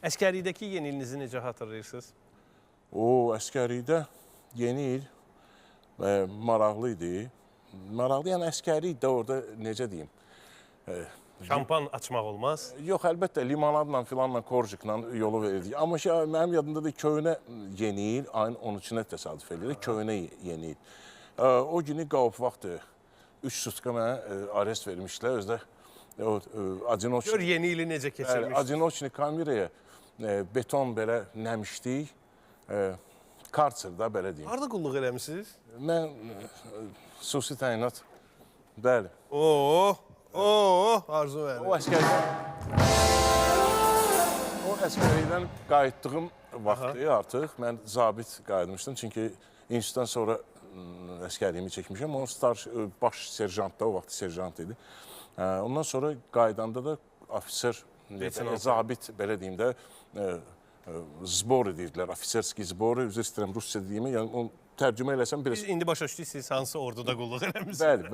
Əskərlikdəki yeni ilinizi necə xatırlayırsınız? O, əskərlikdə yeni il maraqlı idi. Maraqlı, yəni əskərlik də orada necə deyim? Şampan açmaq olmaz. Yox, əlbəttə limonadla filanla, korjikla yolu verirdik. Amma şey, mənim yadımdadır, köhnə yeni il, ayın 13-nə təsadüf eləyir, köhnə yeni il. O günü qalıb vaxtı 3 sutka mənə arest vermişdilər. Özdə o acinoçni. Gör yeni ili necə keçirmiş. Acinoçni kameraya beton belə nəmişdik. Kartserda belə deyim. Harda qulluq eləmisiniz? Mən xüsusi təyinat. Bəli. Oo, oo, Arzu müəllim. O əskərlikdən qayıtdığım vaxtı artıq mən zabit qayıtmışdım. Çünki institutdan sonra əskərliyimi çəkmişəm. O star baş serjant da o vaxt serjant idi. Ondan sonra qayıdanda da officer, zabit belə deyim də zbor edirdilər. Ofitserski zboru, üzr istəyirəm rusca deyimi. Yəni onu tərcümə eləsəm biraz. Biz indi başa düşdük siz hansı orduda qulluq eləmisiniz. Bəli.